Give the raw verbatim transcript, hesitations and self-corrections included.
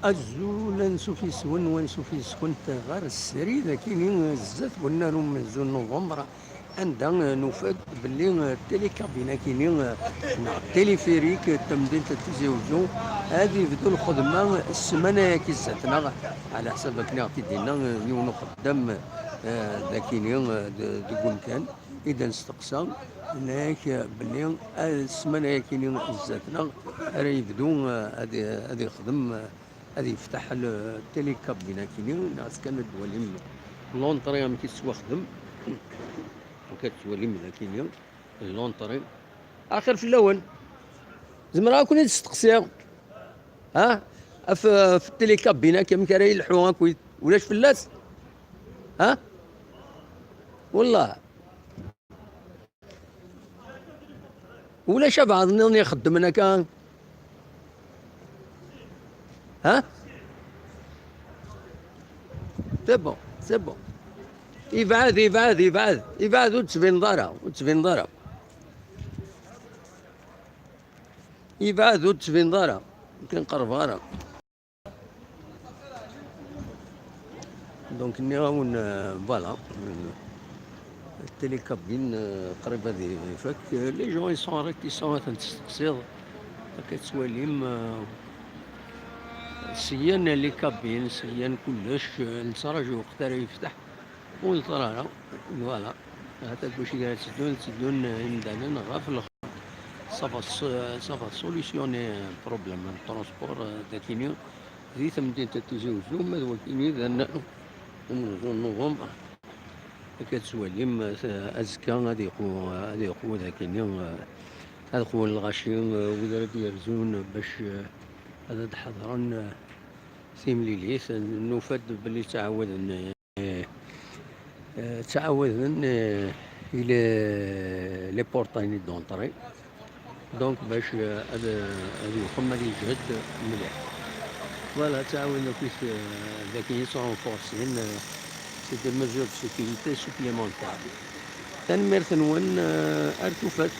Azul, ansuf yes-wen, wansuf yes-kent ɣer srid akini zdat wennar umenzu n November, anda nufa-d belli télécabine akini neɣ téléphérique n temdint n Tizi Uzzu ad ibdu lxedma ssmana-agi zdat-neɣ, ɛla ḥsab akken i ɣ-t-id-yenna yiwen uxeddam, eh, d akini, eh, d-, deg umkan i d-nesteqsa, yenna-yak belli, eh, ssmana-agi zdat-neɣ ara yebdu, eh, ad, ad ixdem, eh, ad yefteḥ le télécabine akini, neɣ kan ad d-twalim l'entrée amek i tettwaxdem. Amek ad tettwalim d akini l'entrée. Axir fell-awen. Zemreɣ ad ken-id-steqsiɣ. Ha? Ɣef, ɣef télécabine akk, amek ara yelḥu akkit? Ulac fell-as? Ha? Wallah. Ulac abeɛḍ nniḍen ixeddmen akka? Ha? C'est bon, c'est bon. Ibɛed, ibɛed, ibɛed, ibɛed, ur d-tbineḍ ara, ur d-tbineḍ ara. Ibɛed, ur d-tbineḍ ara, ur ken-qerrbeɣ ara. Donc, nniɣ-awen, euh, voilà, euh, télécabine, euh, qrib ad ifak. Euh, les gens, ils sont réticents ad ten-testeqsiḍ. Akka tettwalim, euh, syan les cabines, syan kullec, euh, nettraǧu lweqt ara yefteḥ. Ur neẓri ara. Voilà. Hata kullec i ara tteddun, tteddun imdanen ɣef lexbar. Ça va s-, ça va solutionner un problème de transport, euh, dakini di temdint n Tizi Uzzu, ma d wakini d annar umenzu n November. Akka tettwalim, euh, azekka ad iqu-, ad iqu dakini, euh, ad qwen lɣaci, euh, wid ara d-yerzun bac, euh, ad d-ḥadren, euh, timlilit. Nufa-d belli ttɛawaden, eh, eh, ttɛawaden, eh, i les, les portails d'entrée. Donc, bac, eh, ad, ad yuxem, ad yeǧhed mliḥ. Voilà, ttɛawaden akkit, eh, dakken yettrenforsin, eh, c'est des mesures de sécurité supplémentaires. Tanemmirt-nwen, eh, ar tufat.